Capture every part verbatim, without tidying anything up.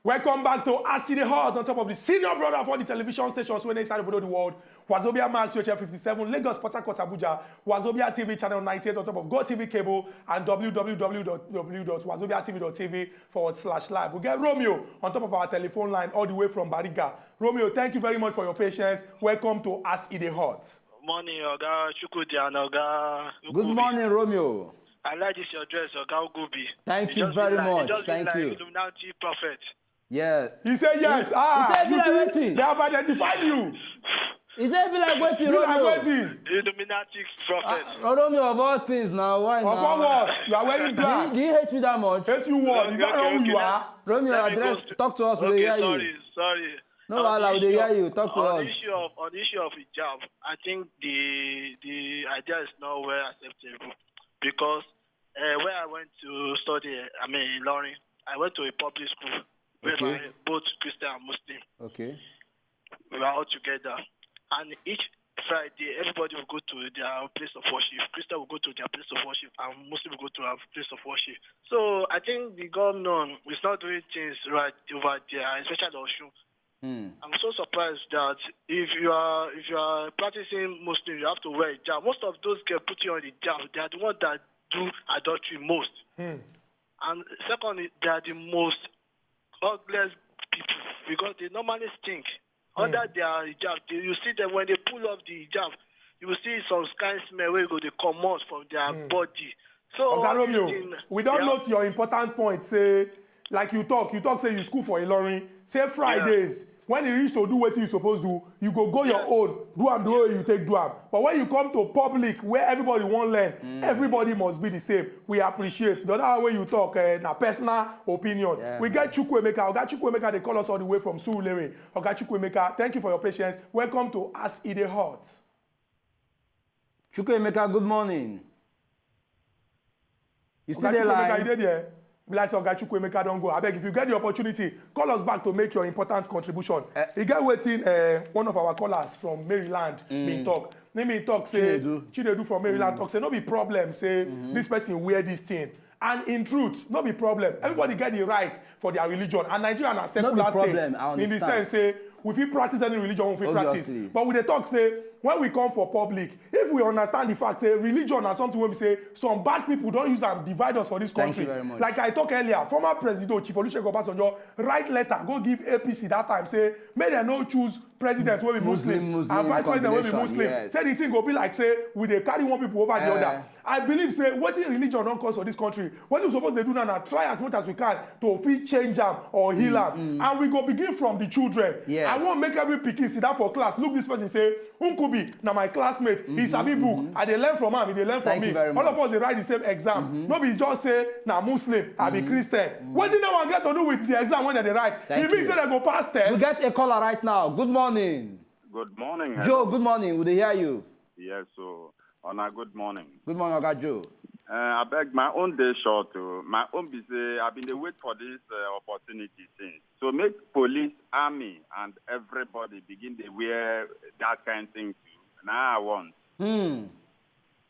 Welcome back to As E Dey Hot on top of the senior brother for the television stations wey dey inside obodo the world. Wazobia Max, U H F fifty-seven, Lagos, Port Harcourt, Abuja. Wazobia T V channel ninety-eight on top of Go T V cable and w w w dot wazobia t v dot t v forward slash live. We get Romeo on top of our telephone line all the way from Bariga. Romeo, thank you very much for your patience. Welcome to As E Dey Hot. Morning, Oga Chukwudi and Oga Good Ugubi. Morning, Romeo. I like this your dress, Oga Ugubi. Thank It you just very be like, much. It just be Thank like you. Illuminati prophet. Yeah. He say yes. Ah, He say, you "Be like see, wetin?" They have identified you. He say, "Be like wetin, Be like Romeo?" Wetin? Illuminati prophet. Ah, Romeo of all things now. Why Of now? All what? You are wearing Do you, black. Do you hate me that much? Hate you what? Is that Okay, not who okay, you let- are? Romeo, Let me address, go to- talk to us. We Okay, dey hear sorry, you. Sorry. No On the wahala, we dey issue hear of- you. Talk to on us. The issue of, on the issue of hijab, I think the the idea is not well acceptable because uh, where I went to study, I mean, in Ilorin, I went to a public school where Okay. both Christian and Muslim Okay. we were all together, and each Friday, everybody will go to their place of worship. Christian will go to their place of worship, and Muslim will go to our place of worship. So I think the governor is not doing things right over there, especially Osun. Hmm. I'm so surprised that if you are if you are practicing Muslim, you have to wear hijab. Most of those girls putting on hijab, they are the ones that do adultery most. Hmm. And secondly, they are the most ugliest people because they normally stink. Under their hijab, they, you see them when they pull off the hijab, you will see some kind smell where go they come out from their body. So Oga all these Romeo, things- we don Yeah. note your important point. Say, like you talk, you talk say you school for Ilorin. Say Fridays, when e reach to do wetin you suppose do, you go go your own, do am the way you take do am. But when you come to public where everybody wan learn, everybody must be the same. We appreciate the other one wey you talk, uh, na personal opinion. Yeah. We get Chukwuemeka. Oga Chukwuemeka dey call us all the way from Surulere. Oga Chukwuemeka, thank you for your patience. Welcome to As E Dey Hot. Chukwuemeka, good morning. You still Oga dey Chukwuemeka, you line? Dey there? Be like say Oga Chukwuemeka don go. Abeg, if you get the opportunity, call us back to make your important contribution. E get wetin uh, one of our callers from Maryland bin talk. Name him talk say Chinedu. Chinedu from Maryland talk say no be problem say this person wear this thing. And in truth, no be problem. Everybody get the right for their religion. And Nigeria na secular problem, state. I In the understand. Sense say we fit practice any religion we fit practice. Obviously. But we dey talk say when we come for public, if we understand the fact say religion na something wey be say some bad people don use am divide us for this Thank country. You very much. Like I talk earlier, former President Chief Olusegun Obasanjo write letter go give A P C that time say make dem no choose president wey be Muslim, Muslim, Muslim and vice president wey be combination, Muslim. Yes. Say the thing go be like say we dey carry one people over the Eh. Other. I believe say wetin religion don cause for this country, wetin we suppose dey do now na try as much as we can to fit change am or heal am, and we go begin from the children. Yes. I wan make every pikin sit down for class, look this person say, "Nkubi na my classmate, he sabi book, I dey learn from am, he dey learn from Thank me." You very All much. Of us dey write the same exam. No be just say na Muslim, I be Christian. Wetin that one get to do with the exam wey dem dey write? Thank E mean you. Say dem go pass test. We get a caller right now. Good morning. Good morning. Joe, good morning. We dey hear you. Yes, so Ona, good morning. Good morning, Oga Joe. Uh, I beg my own day short. Oh. My own be say I been dey wait for this uh, opportunity since. So make police, army, and everybody begin dey wear that kind thing too. Now I want. Hmm.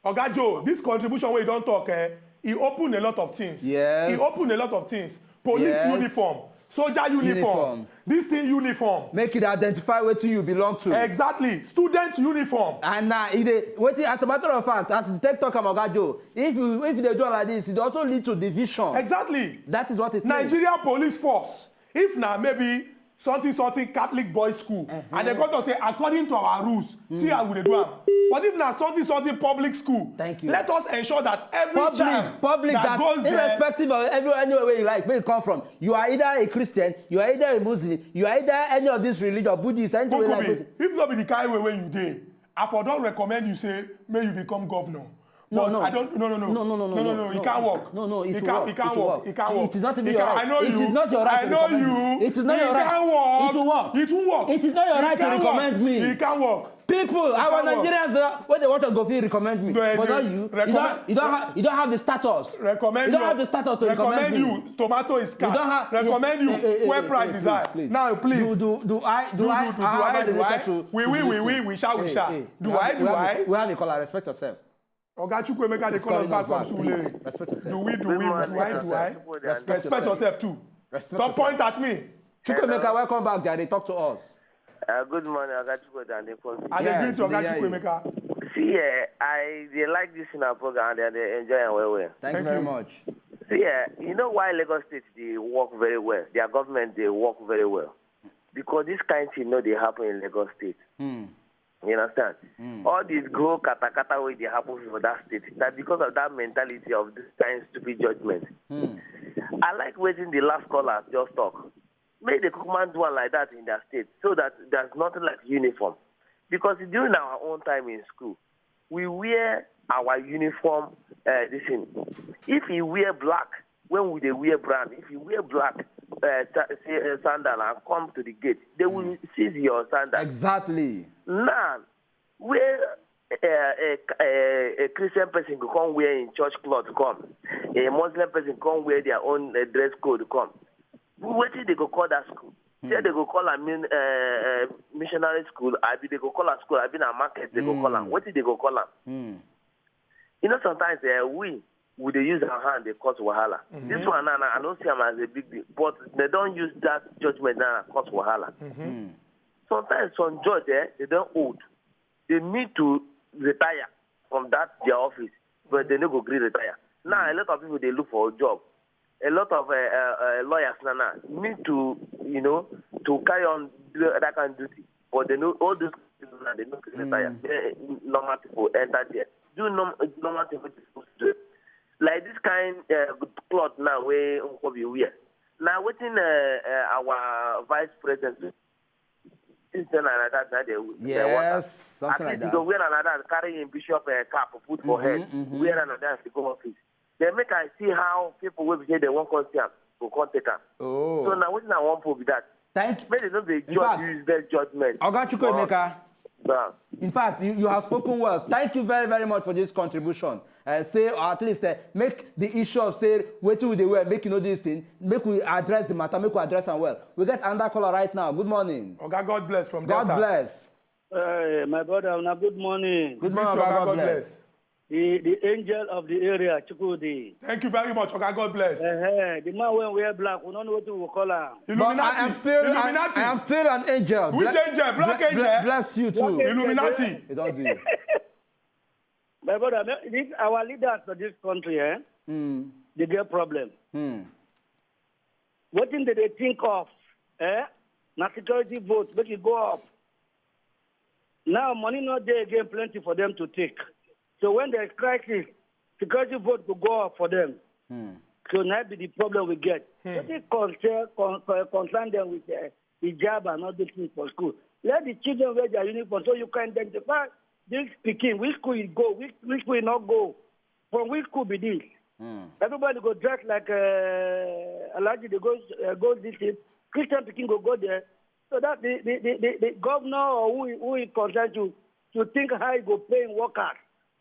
Oga Joe, this contribution wey you don talk, eh, e open a lot of things. Yes. E open a lot of things. Police Yes. Uniform, soldier uniform, Uniform. This thing uniform. Make it identify wetin you belong to. Exactly. Student uniform. And na e dey wetin, as a matter of fact, as you take talk am, Oga Joe, if you if you dey do am like this, it also lead to division. Exactly. That is what it means. Nigeria Police Force. If na maybe something something Catholic boys school, and dem come talk say according to our rules, see how we dey do am. But if na something something public school, Thank you. Let us ensure that every Public, child public that that, goes there irrespective of every anywhere where you like, where you come from, you are either a Christian, you are either a Muslim, you are either any of this religion, Buddhist, anything you like. Nkubi, if no be the kind way wey you dey, I for don recommend you say make you become governor. No, But no. I don't. No, no, no, No, no, no, no, no, no, no, It no. can't work. No, no, it It will can't. work. It can't It will work. work. It is not even It your can't- right. I know It you. is not your right I to know recommend you. it. It is not your It right. can't work. It is not your right to Can't work. Recommend me. It can't work. People, our Can't work. Nigerians, uh, wey dey watch Ogo fit recommend me, No, I but do. Not you. You Recommend- don't, you don't have, you don't have the status. Recommend You don't have the status to recommend recommend me. You. Tomato is You scarce. don't have. Recommend Eh, you. eh, eh, Fuel eh, price eh, is please, high. Please. Now, please. Do do do I do Do, I do, do, how do I, am I do I? related to? We, To we, this we, we, thing? we shout, we Hey, shout. Hey, Do we I, have- do we have I? A, we have a caller. Respect yourself. Oga Chukwuemeka dey He's call us calling back us from back. Surulere. Please, respect yourself. Do we, do Good we, morning, do I, Mister do I? Chukwuemeka. Respect Respect yourself. Yourself too. Respect Don't yourself. Point at me. Chukwuemeka, welcome back, Jare. Talk to us. Uh, good morning, Oga Chukwuemeka and the phone. I dey Yeah, greet you, we Oga dey hear you. Chukwuemeka. See, uh, I they like this in our program and they enjoy it well well. Thank, Thank you very you. much. See, uh, you know why Lagos State they work very well. Their government they work very well because this kind thing no they happen in Lagos State. Hmm. You understand? Mm. All these grow katakata way they happen for that state. That because of that mentality of this kind stupid judgment. Hmm. I like waiting the last caller just talk. Make the command one like that in their state so that there's nothing like uniform. Because during our own time in school, we wear our uniform. Uh, this thing. If you wear black, when we they wear brown, if you wear black uh, sa- say, uh, sandal and come to the gate, they will seize your sandal. Exactly. Now, where uh, a, a, a Christian person go come wear in church cloth come, a Muslim person come wear their own uh, dress code come. Wetin they go call that school? Say they go call am min, uh, uh, missionary school, abi they go call am school, abi na market they go call am. Wetin they go call am? Hmm. You know, sometimes uh, we we dey use our hand dey cause wahala. This one now, now I don't see am as a big deal, but they don't use that judgment now cause wahala. Hmm. Sometimes some judge eh, they don't old, they need to retire from that their office, but they no go gree retire. Now a lot of people they look for a job. A lot of uh, uh, uh, lawyers now, now need to you know to carry on do that kind of duty, but they know all those people now they no gree retire. They, normal people enter there, do norm, normal thing wey they supposed to do. Like this kind uh, cloth now wey Nkobi wear. Now wetin uh, uh, our vice president do? Since then like that, now they, they want am. Yes, something At like least that. He go wear another, carry him bishop uh, cap, put for Mhm, head, mhm. wear another, they go office. Then make I see how people will be say they won't come see am, go come take am. Oh. So now wetin I want for be that. Thank Make they no dey In judge fact, use their judgment. Oga Chukwuemeka. Now, In fact, you, you have spoken well. Thank you very, very much for this contribution. Uh, say, or at least uh, make the issue of say, wait till they wear, make you know this thing, make we address the matter, make we address am well. We get another caller right now. Good morning. Oga, God bless from God Delta. Bless. Uh, my brother, una good morning. Good Greet morning, you, Oga. Oga, God God bless. bless. The, the angel of the area, Chukwudi. Thank you very much, Oga, God bless. Uh, the man when wear black, we don't know what we call him. But Illuminati. I am still, I, Illuminati. I am still an angel. Which Ble- angel? Black ble- angel? ble- Bless you too. Illuminati. You don't do. My brother, this, our leaders for this country, eh, Hmm. they get problem. Hmm. What thing did they think of? Eh? Na security vote, make it go up. Now money not there again, plenty for them to take. So when there's crisis, security vote will go up for them. Hmm. So that be the problem we get. What they concern, con, con, concern them with uh, hijab and all these things for school. Let the children wear their uniform so you can identify this pikin, which school you go, which, which school you not go, from which school be this. Hmm. Everybody go dress like uh, Alhaji, they go uh, go this thing. Christian pikin go go there. So that the, the, the, the, the governor or who, who he concerned to, to think how he go pay him workers.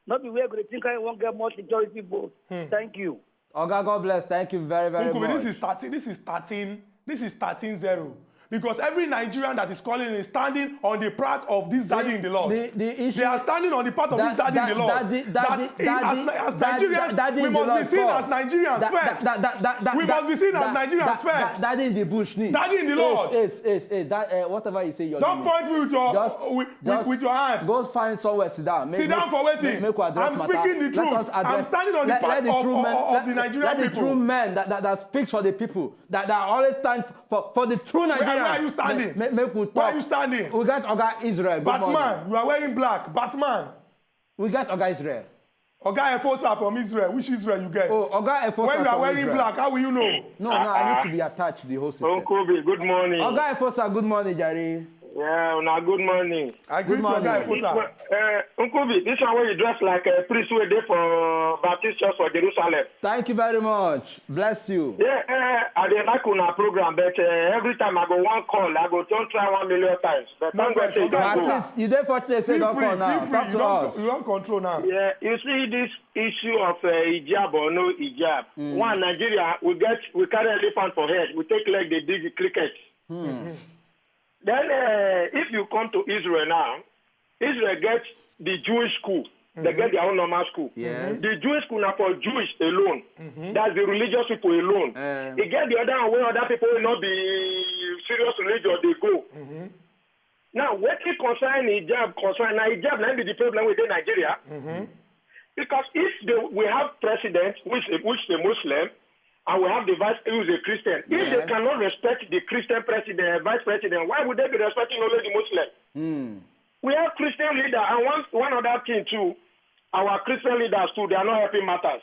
Not be where go think how he won't get more security vote. Thank you. Oga, God bless. Thank you very, very Nkobi, much. This is thirteen. This is thirteen. This is thirteen zero. Because every Nigerian that is calling is standing on the part of this daddy in the Lord. The, the issue They are standing on the part of that- this daddy in the that- Lord. daddy- That daddy- is, as, daddy- as daddy- Nigerians, daddy we in the must be Lord seen call. as Nigerians That- first. that- that- that- that- We that- must be seen as that- Nigerians that- first. that- Daddy in the bush need. Daddy in the Lord. Yes, yes, yes, yes. That uh, whatever you say, your Don't name. Point me with your Just- with, just with your hand. Go find somewhere, sit down. Make- Sit down make- for wetin? Make, make we address I'm matter. speaking the Let truth. us address. I'm standing on the let, part let the of, true of, men, of, of let, the Nigerian let the people. True men that, that, that speaks for the people, that, that always stand for, for the true Nigerians. Where are you standing? Make, make, make we talk. Where are you standing? We got Oga Israel. Good morning. Batman, you are wearing black. Batman. We got Oga Israel. Oga Efosa from Israel. Which Israel you get? Oh, Oga Efosa When you are from wearing Israel. Black, how will you know? No, no, I need to be attached to the whole system. Uncle B, good morning. Oga Efosa, good morning, Jare. Yeah, una good morning. I greet you, Morning. Oga Efosa. Uh, Uncle B, this one where you dress like a priest wey dey for Baptist Church for Jerusalem. Thank you very much. Bless you. Yeah, uh, I dey like una program, but uh, every time I go one call, I go don try one million times. But No thank God vex, say you Oga. don At go. least you dey fortunate say you Feel don free, call now. feel free. Talk You to don't, us. you don't control now. Yeah, you see this issue of uh, hijab or no hijab. One Nigeria, we get we carry elephant for head, we take leg dey dig cricket. Then uh, if you come to Israel now, Israel get the Jewish school. They get their own normal school. Yes. The Jewish school na for Jewish alone. That's the religious people alone. Um, E get the other one wey other people wey no be serious religion dey go. Now, wetin concern hijab concern na hijab na be the problem wey dey Nigeria. Because if they, we have president which is, which is a Muslim, and we have the vice who is a Christian. If they Yes. cannot respect the Christian president, vice president, why would they be respecting only the Muslim? hmm. We have Christian leader, and one one other thing too, our Christian leaders too, they are not helping matters.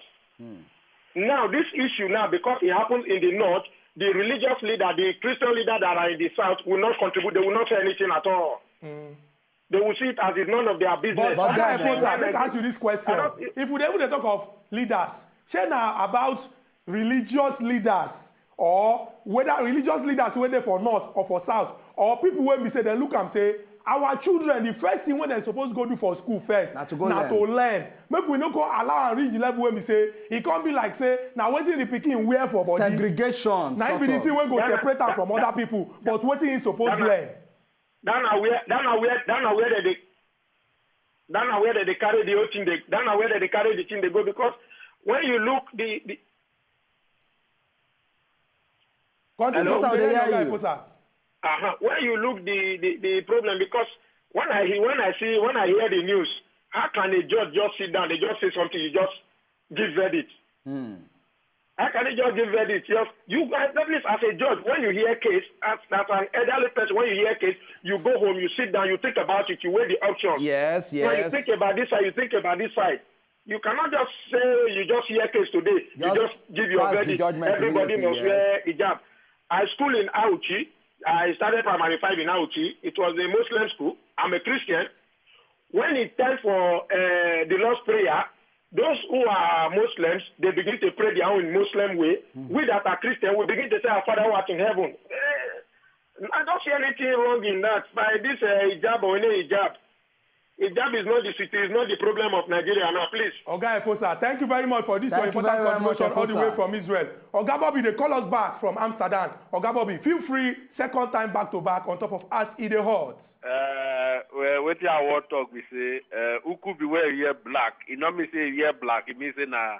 Now this issue now, because it happens in the north, the religious leader, the Christian leader that are in the south will not contribute. They will not say anything at all. They will see it as if none of their business. But Oga then, Efosa, When make I I ask you this question. I don't- If we dey even dey talk of leaders, shey na about religious leaders or whether religious leaders wey dey for north or for south or people wey be say dem look am say our children, the first thing wey dem suppose go do for school first Na to go na learn. to learn. Make we no go allow am reach the level wey be say e come be like say na wetin the pikin wear for body Segregation. na im be the Sort thing of. wey go That na- separate am that- from that- other people, but wetin e suppose That na- learn. That na where that na where that na where they dey that na where they dey carry the whole thing dey that na where they dey carry the thing dey go, because when you look the the Continue Hello? to dey Yes, I hear dey you, hear you. Efosa. Uh-huh. When you look the, the, the problem, because when I he- when I see when I hear the news, how can a judge just sit down? They just say something, you just give verdict. How can they just give verdict? Just you at least as a judge, when you hear case, as, as an elderly person, when you hear case, you go home, you sit down, you think about it, you weigh the options. Yes, When you yes. think about this side, you think about this side. You cannot just say you just hear case today. You Just just give your pass the verdict. judgment Everybody immediately, must yes. wear hijab. I school in Auchi. I started primary five in Auchi. It was a Muslim school. I'm a Christian. When it time for uh, the Lord's Prayer, those who are Muslims, they begin to pray their own Muslim way. We that are Christian, we begin to say, "Our Father who art in heaven." Eh, I don't see anything wrong in that. By this uh, hijab or any hijab, hijab is not the city, is not the problem of Nigeria now, please. Oga Efosa, thank you very much for this Thank your you important very, very much, contribution all the way Efosa. From Israel. Oga Bobby, they call us back from Amsterdam. Oga Bobby, feel free, second time back to back on top of As E Dey Hot. Uh, well, wetin I wan talk be say uh, Ukubi wey wear black, e no mean say e wear black, e mean say na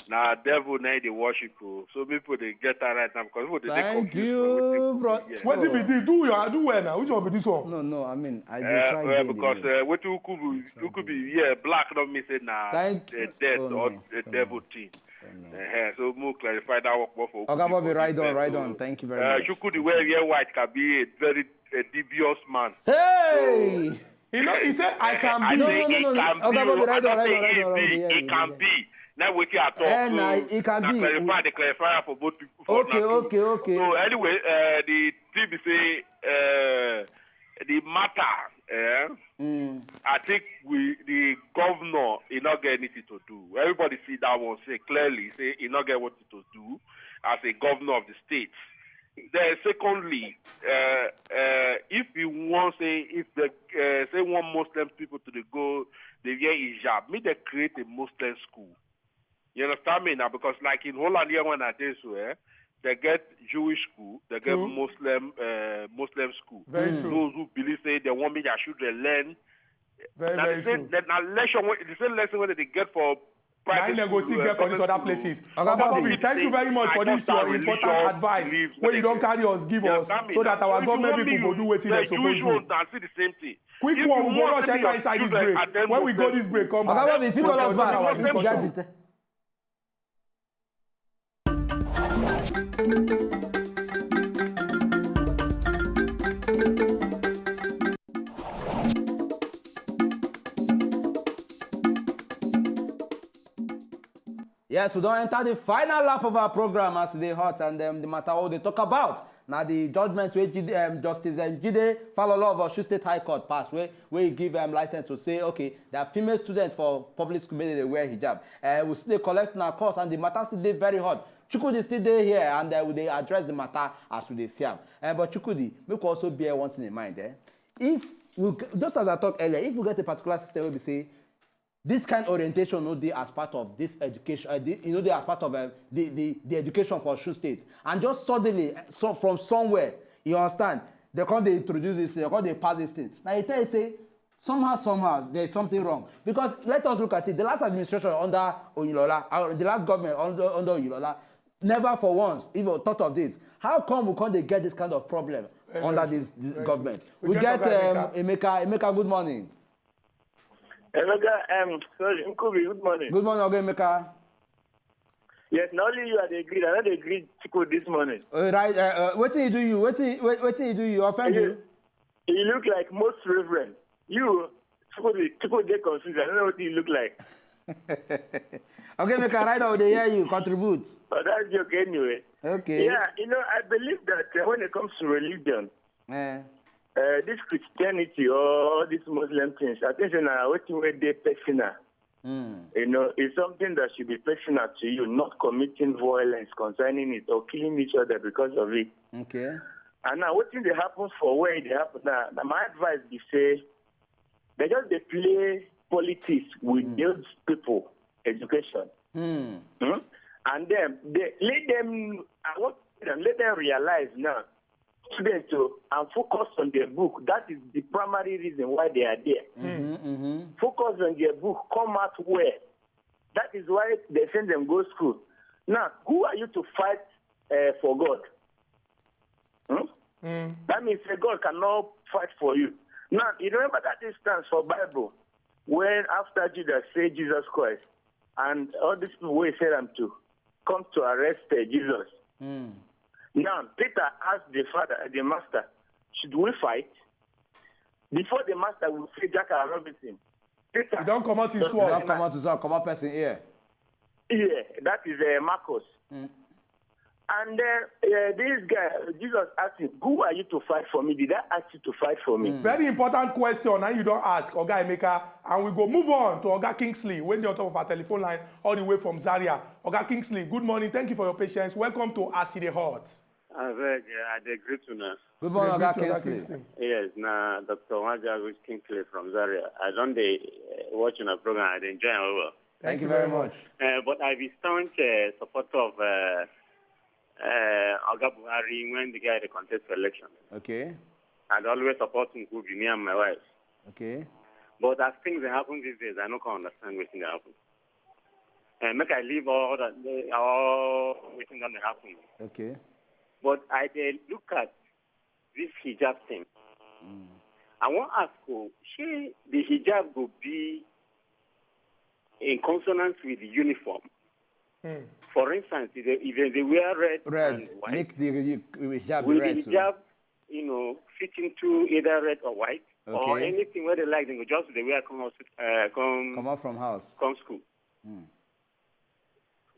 na devil na dey worship o. So people dey get am right now because people dey dey Thank confused you, for wetin bro. Ukubi wear. Wetin be this? Do your do well now. Which one be this one? No, no, I mean, I dey Uh, try well, get the because news. Uh, wetin Ukubi Ukubi wear black no mean say na Thank uh, you. death Oh, or no. uh, devil thing. Oh, no. Uh-huh. So make we clarify that work more for Oga Ukubi Bobby, for right this on, uh, right so, on. Thank you very uh, much. Chukwudi wey wear white can be a very uh, devious man. Hey! You know, he said I can I be. No, say no, no, it no, no. can Oga be. Bobby, Oh, right I on, don't right say on, right it on, right be. on, yeah, It can yeah. Be. Now wetin I talk. Eh, So, na, it can na be. Clarify the clarifier for both people. For Okay, una. Okay, okay. So anyway, uh, the thing be say uh, the matter. Eh, Mm. I think we the governor he not get anything to do. Everybody see that one say clearly say he not get what to do as a governor of the state. Then secondly, uh, uh, if you want say if the uh, say one Muslim people to the go they wear hijab, me they create a Muslim school. You understand me now? Because like in Holland here when I did so, eh, they get Jewish school, they get True. Muslim uh, Muslim school. Very true. Those who believe say they want me their children learn. Very, Now very the same, true. that now lesson when- the same lesson when they get for Na private im dem go school, still uh, get for these public other school. Places. Oga Oga Bobby. Bobby, thank you very much I for don't this your think important religion advice believe wey you don they- carry us give You us understand me so now? that our If you government want me, people go you- do wetin the dem suppose Jewish do. ones can see the same thing. Quick If one, you we go want rush me, enter your inside this children break. attend When we go Muslim this break, come Oga back. Bobby, if you We'll call us continue back, our we got discussion. the Yes, we don enter the final lap of our program as e dey hot, and um, the matter wey we dey talk about na the judgment wey Jide, um, Justice um, Jide Falolo of Osun State High Court pass, wey wey give um, license to say okay, there are female students for public school make dem dey wear hijab. Uh, we still dey collect una calls, and the matter still dey very hot. Chukwudi still dey here, and uh, we dey address the matter as we dey see am. Uh, but Chukwudi, make we also bear one thing in mind. Eh? If we, just as I talk earlier, if we get a particular system wey be say this kind orientation no dey as part of this education, uh, the, e no dey as part of uh, the, the the education for Osun State, and just suddenly, uh, so from somewhere, you understand, they come dey introduce this thing, they come dey pass this thing. Now you tell you say Somehow, somehow, there is something wrong. Because let us look at it. The last administration under Oyinlola, uh, the last government under, under Oyinlola, never for once even thought of this. How come we can't dey get this kind of problem Very under true. This, this Very government? True. We, We get get Oga um, Emeka. Emeka, good morning. Hello, guy. Um, sorry, Nkubi, good morning. Good morning, Oga Emeka. Yes, not only you are the greed. I not the greed Chico this morning. Uh, right, uh, uh, wetin he do you? Wetin, wait, wetin he do you? Offend you? You look like most reverend. You, Chico, the- Chico, they confused. I don't know what you look like. Okay, Emeka, right now they hear you. Contribute. But that's joke anyway. Okay. Yeah, you know, I believe that uh, when it comes to religion, Eh. uh, this Christianity or all these Muslim things, I think say na wetin wey dey personal. Mm. You know, it's something that should be personal to you, not committing violence concerning it or killing each other because of it. Okay. And now, wetin dey happen for where e dey happen now, na my advice be say, they just dey play politics with those people education. Hmm. Hmm? And then, they, let them, I want them, let them realize now, students to, and focus on their book. That is the primary reason why they are there. Mm-hmm, mm-hmm. Focus on their book, come out well. That is why they send them go school. Now, who are you to fight uh, for God? Hmm? That means that God cannot fight for you. Now, you remember that instance for Bible when after Judas said Jesus Christ and all these people wey sell am to come to arrest uh, Jesus. Mm. Now, Peter asked the father, the master, should we fight? Before the master will say Jack and Robinson, Peter, You don't come out in You sword. don't come out to sword, come out person here. Yeah, that is uh, Marcus. And then uh, this guy, Jesus asked him, who are you to fight for me? Did I ask you to fight for me? Very important question, and you don't ask Oga Emeka, and we go move on to Oga Kingsley when they on top of our telephone line all the way from Zaria. Oga Kingsley, good morning. Thank you for your patience. Welcome to Aside Hot. I beg, uh, I dey greet una. Good morning, Greet Oga you, Oga Kingsley. Yes, na Doctor Nwajagu Kingsley from Zaria. I don dey uh, watch una program. I dey enjoy am well well. Thank you very much. Uh, but I be staunch uh, supporter of uh, uh, Oga Buhari when the guy dey contest for election. Okay. I dey always support Nkubi, me and my wife. Okay. But as things dey happen these days, I no come understand wetin dey happen. Uh, make I leave all that, all wetin don dey happen. Okay. But I dey look at this hijab thing. I wan ask you, shey the hijab go be in consonance with the uniform? For instance, if they, if they wear red, Red. And white, Make the, the hijab will red. The So. Hijab, you know, fit into either red or white or Okay. Anything where they like, they go just they wear come house, uh, come Come out from house. come school.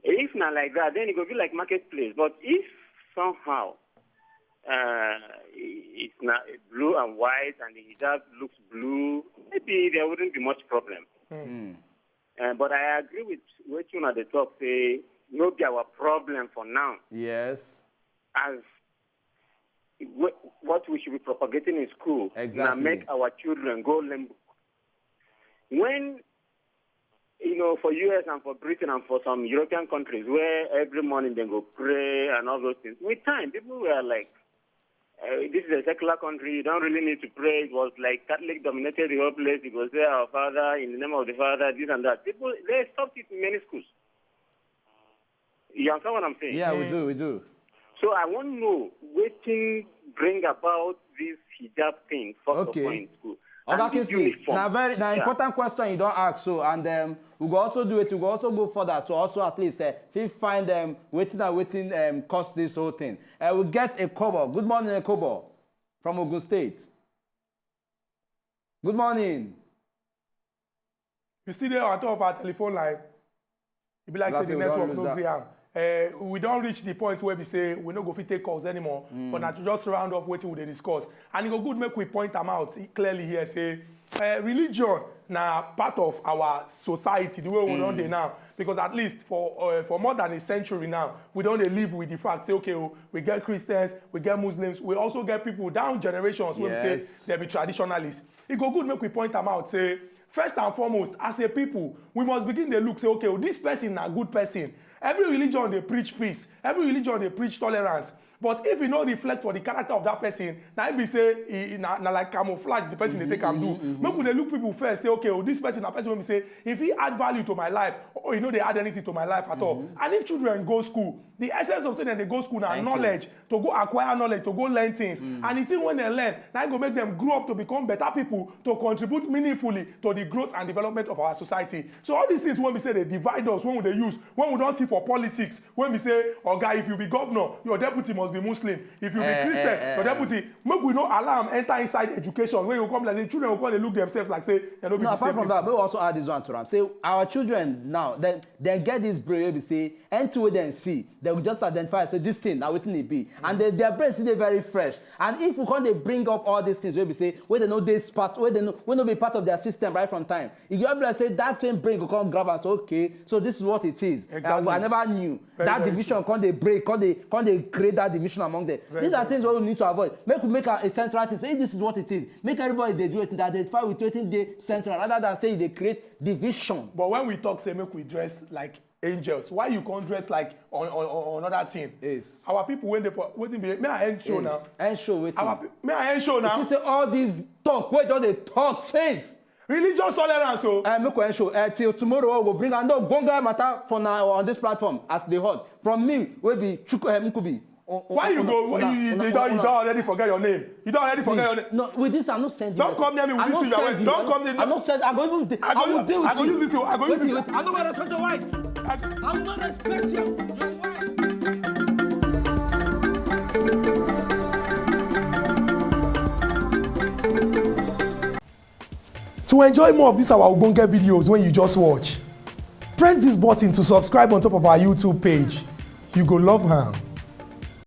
If na like that, then it go be like marketplace. But if somehow uh, it's not blue and white and the hijab looks blue, maybe there wouldn't be much problem. Hmm. Uh, but I agree with what you know the talk say no be our problem for now. Yes. As wh- what we should be propagating in school, Exactly. Now make our children go learn book. When you know, for U S and for Britain and for some European countries where every morning they go pray and all those things. With time, people were like, uh, this is a secular country. You don't really need to pray. It was like Catholic dominated the whole place. It was there, our Father, in the name of the Father, this and that. People, they stopped it in many schools. You understand what I'm saying? Yeah, we do, we do. So I want to know wetin bring about this hijab thing first Okay. Of all in school. Oga And the Kingsley, uniform. na very na Yeah. Important question you don ask so, and um, we go also do it. We go also go further to also at least uh, fit find um, wetin and wetin um, cause this whole thing. Uh, we get a Kobo. Good morning, a Kobo from Ogun State. Good morning. You see there on top of our telephone line. E be like Like say the say we don network lose no that. Gree am. Uh, we don reach the point where we say we no go fit take calls anymore. But na to just round off wetin we dey discuss. And e go good make we point am out clearly here say uh, religion na part of our society the way we don dey now. Because at least for uh, for more than a century now, we don dey live with the fact say okay, oh, we get Christians, we get Muslims, we also get people down generations wey be say Yes. They be traditionalists. E go good make we point am out say first and foremost, as a people, we must begin dey look say okay, oh, this person na good person. Every religion dey preach peace. Every religion dey preach tolerance. But if e no reflect for the character of that person, na im be say e, e- na, na like camouflage the person dey take am do. Make we dey look people first, say, okay, oh, this person na person wey be say, if he add value to my life, or e no dey add anything to my life at all. And if children go school, the essence of say dem dey go school na knowledge, to go acquire knowledge, to go learn things. And the thing wey dem learn, na im go make dem grow up to become better people, to contribute meaningfully to the growth and development of our society. So all these things wey be say dey divide us, wey we dey use, wey we don see for politics, wey be say, oga, if you be governor, your deputy must be Muslim. If you be Eh, Christian, eh, eh, your eh. deputy. Make we no allow am enter inside education, wey go come like say children go come dey look themselves like say dem no be No, the apart same from people. that, we also add this one to am. Say our children now, then they get this brain wey be say anything wey dem see, they will just identify say this thing na wetin e be, and they, their brain still dey very fresh. And if we come dey bring up all these things wey be say wey dem no dey part, wey dem no, wey no be part of their system right from time, e go be like say that same brain go come grab am say, okay, so this is what it is. Exactly. I, I never knew. Very, that very division true. come dey break, come dey come dey create that division among them. Very, These are very things wey we need to avoid. Make we make am a central thing. Say if this is what it is, make everybody dey do it, dey identify with wetin dey central, rather than say you dey create division. But when we talk say make we dress like angels, why you come dress like on on on another thing? Yes. Our people wey dey for wetin be, may I end show now? End show wetin? Our pe- may I end show now? You see say all these talk wey just dey talk since. Religious tolerance o. Uh, make we end show. Uh, till tomorrow we go bring another ogbonge matter for now on this platform as dey hot. From me wey be Chuk uh, Nkubi. Why you go? You don you don already forget your name. You don already forget your name. No, with this I no send you. Don't come near me with this thing. Don't come near me. I no send. I go even. I go use this. I go use this. I no respect your wife. I no respect your wife. To enjoy more of these our ogbonge videos when you just watch, press this button to subscribe on top of our YouTube page. You go love am.